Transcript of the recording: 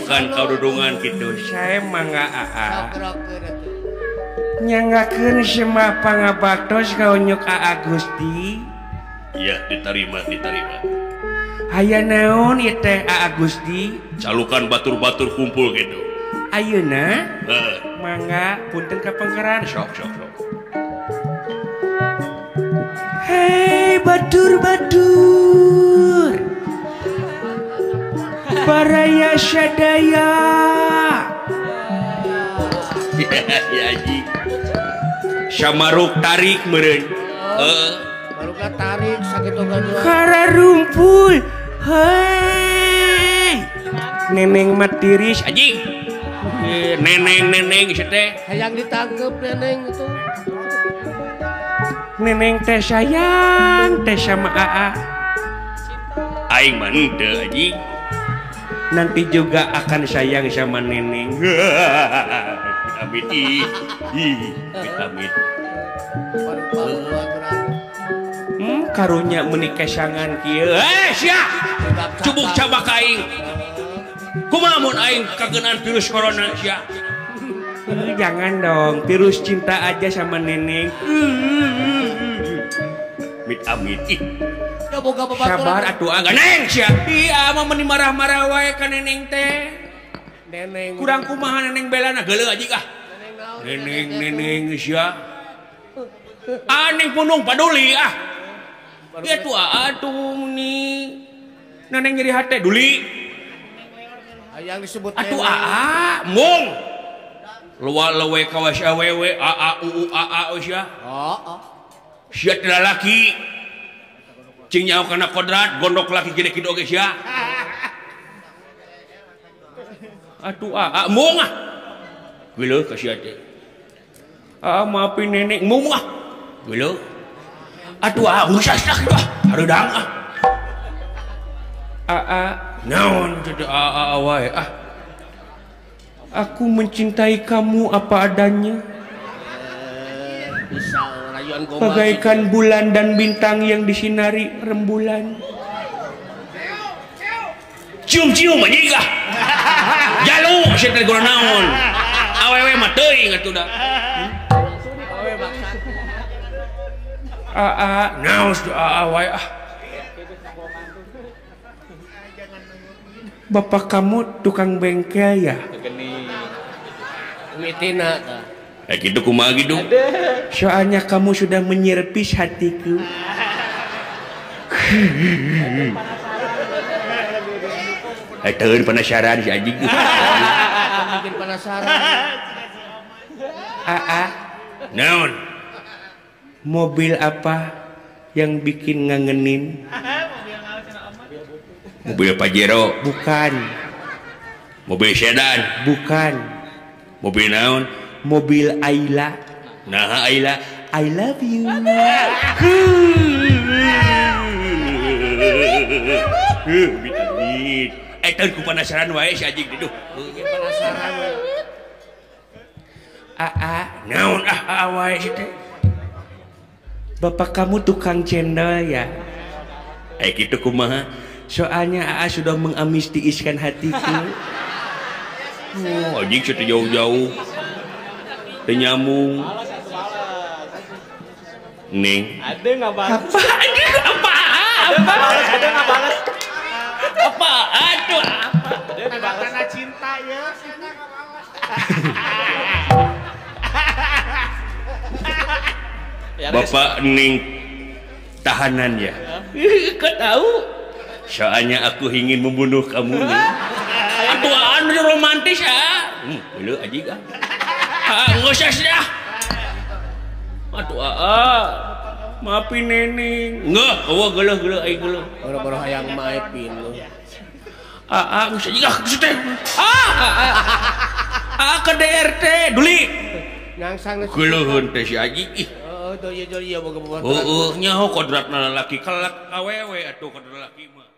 Calukan kaududungan kitu. Sae mangga aa. Nyanggakeun semah pangabaktos ka unyuk Aa Gusti. Iya, diterima, diterima. Aya naon ieu teh Aa Gusti? Calukan batur-batur kumpul gitu. Ayeuna? Heeh. Mangga punten ka pangkaran. Sok sok sok. Hei batur-batur. Baraya sadaya. Ya ji. Samaruk tarik meureun. Heeh. Maruka tarik sakitu gajuan. Kararumpul. Hei. Neneng mah tiris anjing. Neneng-neneng ieu teh. Hayang ditangkep neneng itu. Neneng teh sayang teh sama Aa. Aing mah henteu anjing. Nanti juga akan sayang sama neneng. Amit ih. Ih, amit. Karunya meuni kesangan kieu. Eh sia. Cubuk cabak aing. Kumaha mun aing kageunaan virus corona sia? Jangan dong, virus cinta aja sama neneng. Amit amit ih. Sabar atuh aga neng sia. Ih, mah meuni marah-marah wae ka neneng teh. Neneng. Kurang kumaha neneng belana geuleuh anjing ah. Neneng neneng sia. Ah neng punung paduli ah. Ieu tuh atuh ni. Neneng nyeri hate duli. Hayang disebut atuh aa mung. Luar lewe kawas awewe aa uu aa sia. Heeh. Sia teh lalaki. Cing nyaho kana kodrat gondok laki gede kitu oge sia. Atuh aa mung ah. Geuleuh ka sia teh. Aa maafin nenek mung ah. Geuleuh. Atuh aa usah dah kitu ah. Hareudang ah. Aa naon teh aa wae ah. Aku mencintai kamu apa adanya. Bagaikan bulan dan bintang yang disinari rembulan. Cium-cium anjing ah. Jalu sia teh naon. Awewe mah teuing atuh da. Aa naon aa wae ah. Bapak kamu tukang bengkel ya? Mitina tah. Gitu kumaha gitu. Soalnya kamu sudah menyerpis hatiku. Teueun penasaran si anjing. Bikin penasaran. Aa, naon? Mobil apa yang bikin ngangenin? Mobil Pajero. Bukan. Mobil sedan. Bukan. Mobil naon? Mobil Ayla. Nah Ayla, I love you. Eh ku penasaran wae si anjing duh. Penasaran wae. Aa, naon ah wae si teh. Bapak kamu tukang cendol ya? Eh kitu kumaha? Soalnya Aa sudah mengamistiiskan hatiku. Oh, anjing teh jauh-jauh. Teu nyambung. Neng. Ada nggak balas? Apa? Apa? Apa? Ada nggak balas? Apa? Aduh, apa? Tanda-tanda cinta ya. Bapak Neng tahanan ya? Kau tahu? Soalnya aku ingin membunuh kamu nih. Aduh, anu romantis ah. Geuleuh anjing ah. Ah, geus dah. Aduh, ah. Maafin neneng. Enggak, eueuh geuleuh geuleuh aing geuleuh. Boro-boro hayang maepin lu. Ah, geus anjing ah, geus teh. Ah, ah, ke DRT duli. Ngangsang geuleuheun teh si anjing ih. Heeh, doi doi boga boga. Heueuh, nyaho kodratna lalaki kelak awewe atuh kodrat lalaki mah.